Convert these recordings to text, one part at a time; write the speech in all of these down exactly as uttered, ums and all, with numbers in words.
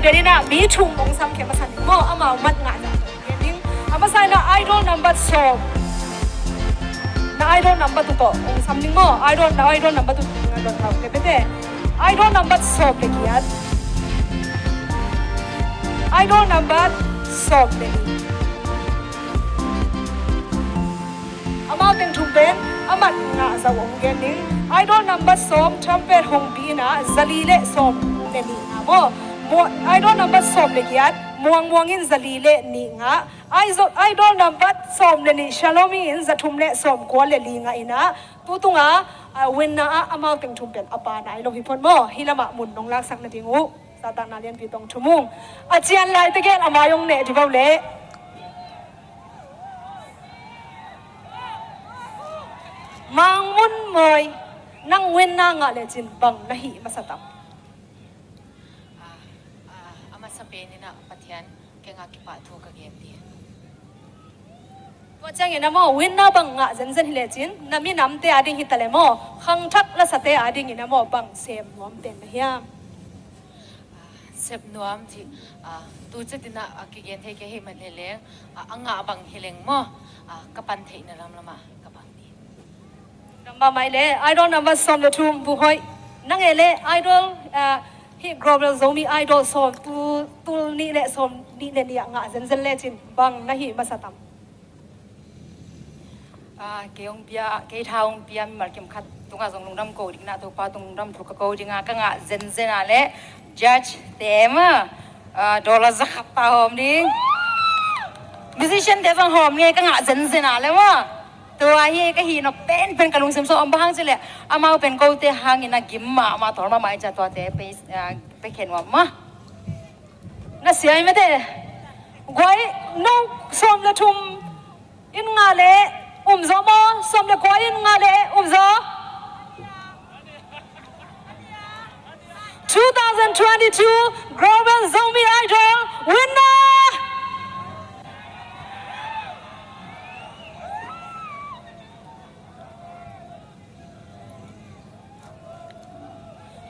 Pen in ah mi thum hong sam khia masa ning maw, amau mat ngah zah hong gen ning. A masa in ah idol number sawm. Na idol number two tawh hong sam ning maw. Idol, na idol number two tawh hong sam ning maw. Idol number sawm le giat. Idol number sawm le nih. Amau teng thum pen a mat ngah zah hong gen ning. Idol number sawm, trumpet hong bi in ah za li le sawm le nih ngah maw. Maw, idol number sawm le giat, Muang Muang in za li le nih ngah. Idol, idol number sawm le nih, Shalomi in za thum le sawm kua le li ngah in ah, tu tung a, a, winner ah amau teng thum pen a pa nai lo hi phot maw. Hih lamah mun nong laksak nading uh zahtakna lianpi tawh hong thum ung. A cian lai tegel a mai hong neh dih vo leh. Mang Mun Mawi, nang winner ngah lecin bang na hih masa tam? A, a, a masa pen in ah Pathian kiangah kipahthu ka gen ding. Tua ciangin ah maw, winner bang ngah zenzen hi lecin na minamte a ding hi ta leh maw, khangthak lasate a dingin ah maw, bang sem nuam pen na hiam? A, sem nuam cih, a, tu ciang in ah, a, kigen thei kei hi mah leh leng, a, a ngah bang hi leng maw, a, ka pan theihna lamlam ah ka pan ding. Number mai le, idol number sawm le thum, Bu Hoih. Nang e le, idol, a, hih Global Zomi Idol sawm, tu, tul nih le sawm nih le nih ah ngah zenzen lecin bang na hih masa tam? A, kei hong pia, kei tha hong pia mimal kim khat tungah zong lungdam ko ding in ah, Topa tung lungdam thu ka ko ding a, ka ngah zenzen a le judge te mah, a, dollar za khat ta hawm ding. Musician te zong hawm nge, ka ngah zenzen a le maw. Tua hi ka hih nop penpen ka lungsim sung ah om, bang hang cih leh amau pen kote hangin a gim mahmah, tawl mahmah ahih ciang tuate pe, a, pe khen nuam maw. Na sia hi mate. Guai, no, sawm le thum in ngah leh um zaw maw, sawm le kua in ngah leh um zaw. Two thousand twenty-two Global Zomi Idol winner!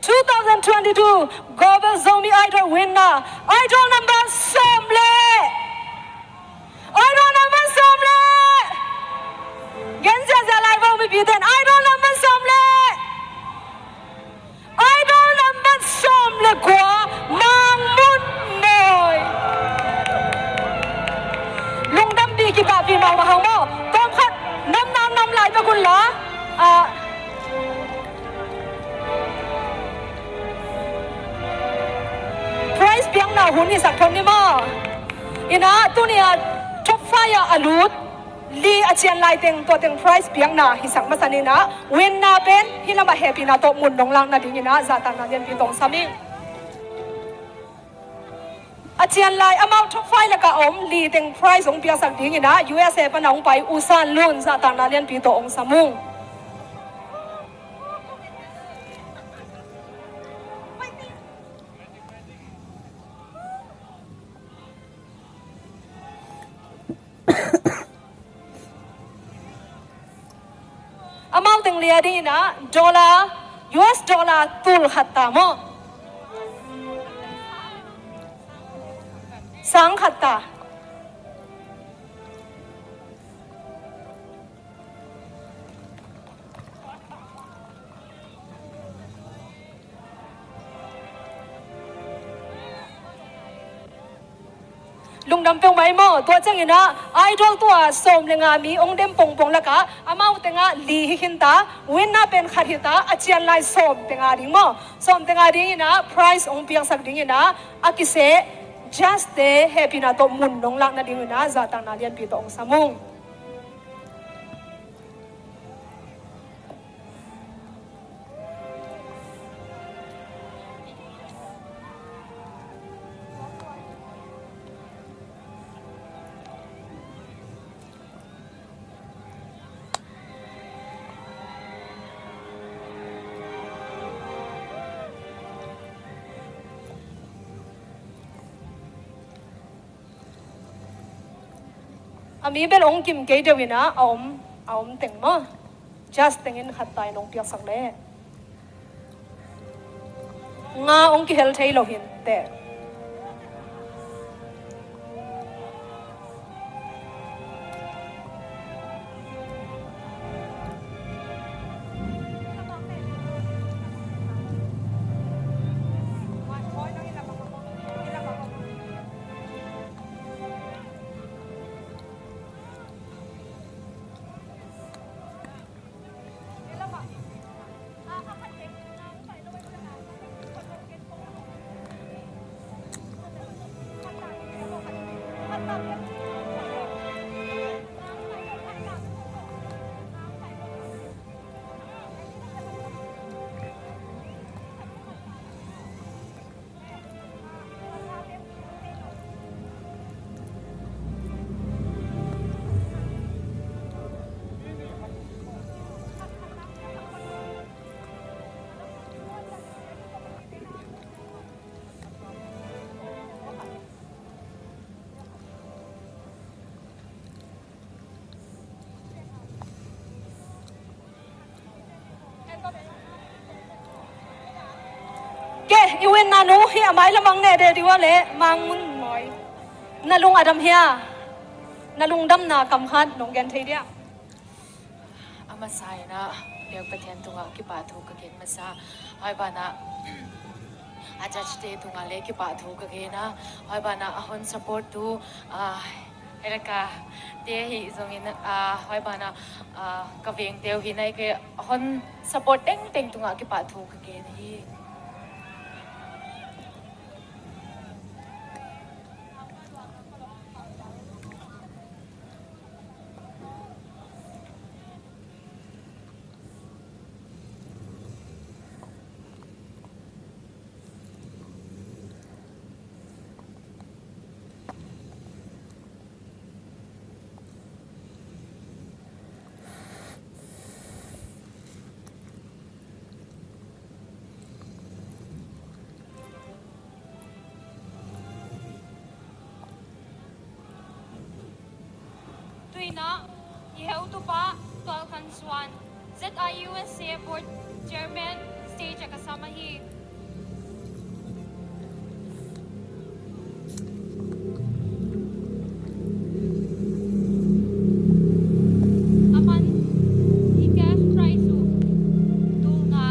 Two thousand twenty-two Global Zomi Idol winner, idol number sawm le, idol number sawm le, gen ziahziah lai vo mipi ten, idol number sawm le, idol number sawm le kua, Mang Mun Mawi. Lungdampih kipahpih mahmah hang maw. Tawmkhat namna nam lai bek un la, ah, prize piakna hun hisak thon ni maw. Inah tuni-ah top five ah a lut li a cian lai teng, tua teng prize piakna hisak masa ni. Inah winner pen hih lamah hehpihna tawh mun nong lak nading inah zahtakna lianpi tawh hong sam ing. A cian lai amau top five lakah om li teng prize hong piaksak ding inah U S A pan a hong pai U San Lun zahtakna lianpi tawh hong sam ung. Amau teng li a ding inah dollar, U S dollar tul khat ta maw? Sang khat ta. Lungdam peuhmah ei maw. Tua ciang inah idol tua sawm le nga mi hong dem pongpong lakah amau tengah li hi khin ta, winner pen khat hi ta, a cian lai sawm teng a ding maw, sawm teng a ding inah prize hong piaksak ding inah a kiseh judge te hehpihna tawh mun nong lak nading inah zahtakna lianpi tawh hong sam ung. A mi bel hong kim kei deuh inah a om, a om teng maw. Judge tengin khat ta in hong piaksak leh nga hong kihel thei lo hi inteh. I win na nu hi a mai lamang ne de diwa le Mang Ngun Mawi. Na lung a dam hia? Na lungdamna kam khat nong gen thei dia? A masa in ah biak Pathian tungah kipahthu ka gen masa. Hoi banah a judge te tungah le kipahthu ka gen a, hoi banah a hon support tu, ah, Erika te hi zongin, ah, hoi banah, ah, ka veng teu hi nai ke a hon support tengteng tungah kipahthu ka gen hi. Tuinah i heutupa Tual Khan Suan, Z I U S A Board Chairman, stage a ka sam ahi. Aman i cash prize uh tulna.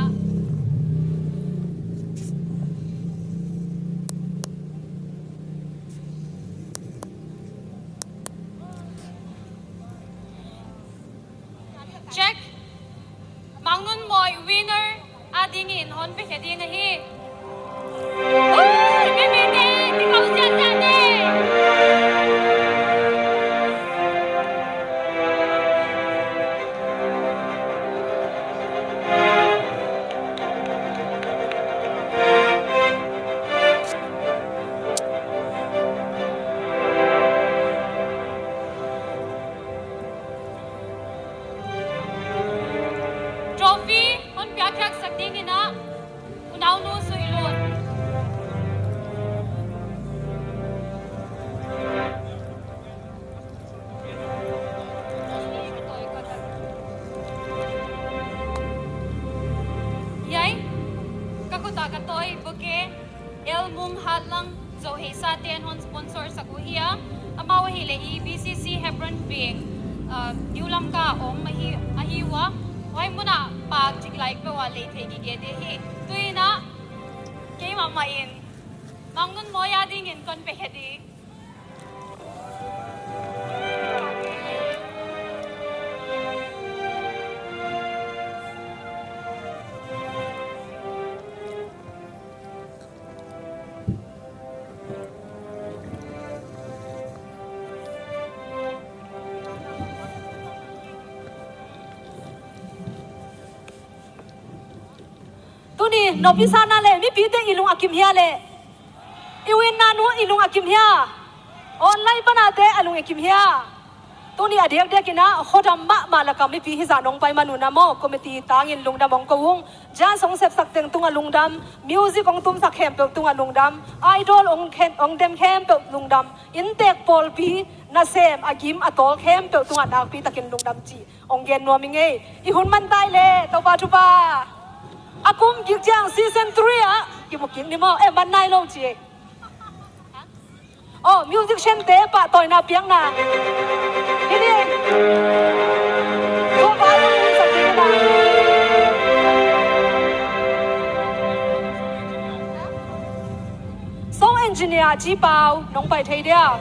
Check. Mang Nun Mawi winner a dingin hon piakhia ding ahi. Ui, mipite, ti ko ziahziah ni. Trophy hon piakkhiatsak dingin ah unaunu Sui Lun. Yai, ka khut ah ka tawi bouquet. L Mung Hatlang Zo Heisa te in hon sponsor sak uh hi a, amau ahih leh i B C C Hebron Peng, ah, New Lamka a om ahi, ahi uh a, huai mun ah pak cik lai peuh ah lei thei gige te hi. Tuinah keimah mah in Mang Nun Mawi a dingin kon piakhia ding. Tuni nopisa na le mipite i lung a kim hia le? I winna nu i lung a kim hia? Online pana te a lung i kim hia? Tuni a diakdiak in ah khuadam mahmah lakah mipi hizah nong pai man un ah maw, committee tangin lungdam hong ko ung. Jazz hong sepsak teng tungah lungdam, music hong tumsak khempeuh tungah lungdam, idol hong khen, hong dem khempeuh lungdam, inntek pawlpi nasem a gim a tawl khempeuh tungah nakpi takin lungdam cih hong gen nuam ing ei. I hun man tai le Topa thupha. A kum kik ciang season three ah kimu kik ni maw? Eh, man nai lo ci ei. Oh, musician te pahtawina piakna. Hi ding. Tua pa tung sak ding na. Song engineer Ci Pau, nong pai thei dia.